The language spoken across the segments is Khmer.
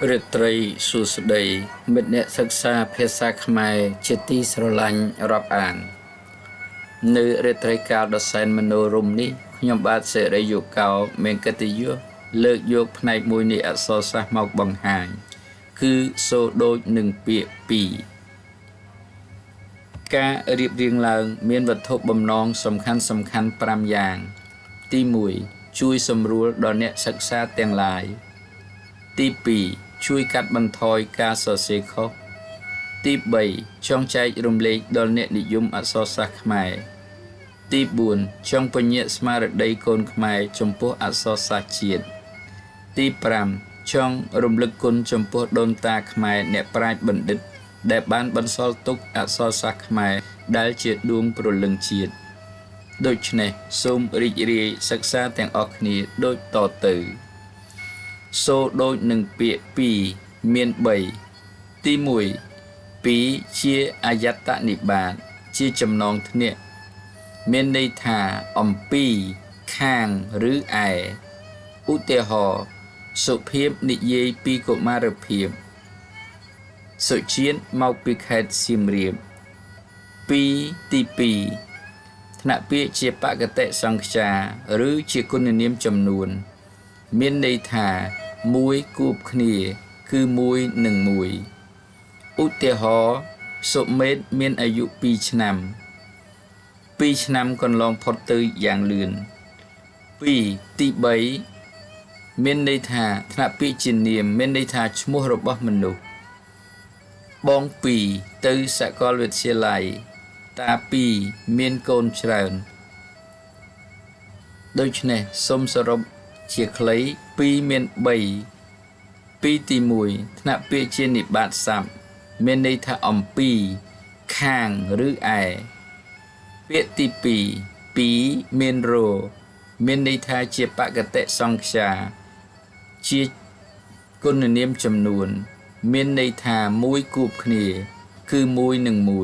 រាត្រីសួស្តីមិត្តអ្នកសិក្សាភាសាខ្មែរជាទីស្រឡាញ់រាប់អាន នៅរាត្រីកាលដ៏សែនមនោរម្យនេះខ្ញុំបាទសេរីយុកោមានកិត្តិយសលើកយកផ្នែកមួយនៃអក្សរសាស្ត្រមកបង្ហាញ គឺសូរដូចនឹងពាក្យពីរការរៀបរៀងឡើងមានវត្ថុបំណងសំខាន់សំខាន់5យ៉ាង ទី1ជួយសម្រួលដល់អ្នកសិក្សាទាំងឡាយ ទី2ជួយកាត់បន្ថយការសរសេរខុស ទី3ចង់ចែករំលែកដល់អ្នកនិយមអក្សរសាស្ត្រខ្មែរ ទី4ចង់ពញ្ញាក់ស្មារតីកូនខ្មែរចំពោះអក្សរសាស្ត្រជាតិ ទី5ចង់រំលឹកគុណចំពោះដូនតាខ្មែរអ្នកប្រាជ្ញបណ្ឌិត ដែលបានបន្សល់ទុកអក្សរសាស្ត្រខ្មែរដែលជាដួងព្រលឹងជាតិដូច្នេះសូមរីករាយសិក្សាទាំងអស់គ្នាដូចតទៅ សូរដូចនឹងពាក្យពីរមាន3ទី1 2ជាអយតនិបាតជាចំណងធ្នាក់មានន័យថាអំពីខាងឬឯឧទាហរណ៍សុភាពនិយាយពីកុមារភាពសុជាតិមកពីខេត្តសៀមរាប2ទី2ថ្នាក់ពាក្យជាបកតិសង្ខ្យាឬជាគុណនាមចំនួន មានន័យថាមួយគួបគ្នា គឺ1និង1ឧទាហរណ៍សុមេធមានអាយុ2ឆ្នាំ2ឆ្នាំកន្លងផុតទៅយ៉ាងលឿន2ទី3មានន័យថាថ្នាក់ពាក្យជានាមមានន័យថាឈ្មោះរបស់មនុស្សបង2ទៅសាកលវិទ្យាល័យតា2មានកូនច្រើនដូច្នេះសូមសរុបជាខ្លី2មាន3 2ទី1ថ្នាក់ពាក្យជានិបាតស័ព្ទមានន័យថាអំពីខាងឬឯពាក្យទី2 2មានរមានន័យថាជាបកតិសង្ខ្យាជាគុណនាមចំនួន មានន័យថាមួយគួបគ្នា គឺ1និង1 2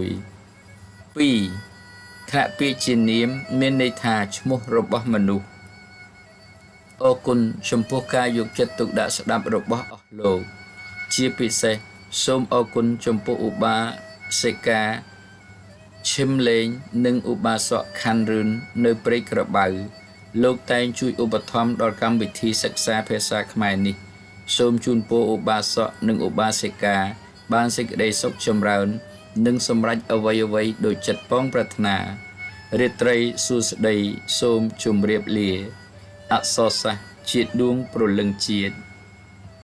ថ្នាក់ពាក្យជានាមមានន័យថាឈ្មោះរបស់មនុស្សអរគុណចំពោះការយកចិត្តទុកដាក់ស្ដាប់របស់អស់លោក ជាពិសេសសូមអរគុណចំពោះឧបាសិកាឈឹមលេងនិងឧបាសកខាន់រឿននៅព្រែកក្របៅលោកតែងជួយឧបត្ថម្ភដល់កម្មវិធីសិក្សាភាសាខ្មែរនេះសូមជូនពរឧបាសកនិងឧបាសិកាបានសេចក្តីសុខចម្រើន និងសម្រេចអ្វីអ្វីដោយចិត្តប៉ងប្រាថ្នារាត្រីសួស្តីសូមជម្រាបលាអក្សរសាស្ត្រជាដួងព្រលឹងជាតិ